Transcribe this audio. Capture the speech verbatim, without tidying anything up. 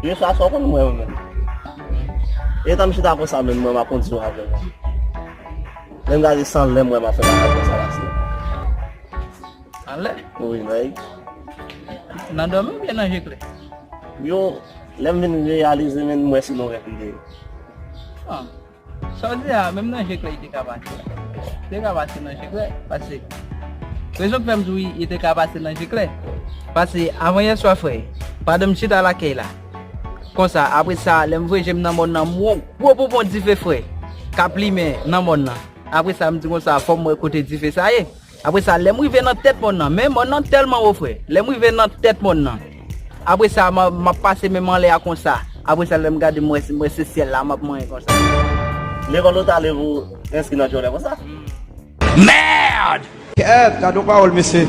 Jeswa, sa w konn mwen menm. E tan m chita konsa menm, mwen m ap kondi yon avyon. Lè m gade san lè mwen m ap fè bagay konsa la se. San lè? Wi, nèg. Nan dòmi oubyen nan je klè? Yo, lè m vin reyalize menm mwen se nan rèv m te ye. Ah. Sa w di a, menm nan je klè li te ka pase. Li te ka pase nan je klè, paske rezon k fè m di w li te ka pase nan je klè. Paske avan yè swa frè, pandan m chita lakay la, konsa, apre sa, lè m voye je m nan mòn nan, m wè yon gwo bonbon dife frè, k ap limen nan mòn nan. Apre sa, m di konsa, fò m wè kote dife sa ye. Apre sa, lè m rive nan tèt mòn nan, men mòn nan tèlman wo frè. Lè m rive nan tèt mòn nan, apre sa, m a- m ap pase men m anlè a konsa. Apre sa, lè m gade, m wè, m wè se syèl la, m ap manyen konsa. Lekòl ou t ale pou enskri nan djòlè konsa? Merde! Kèt, gade yon pawòl, mesye.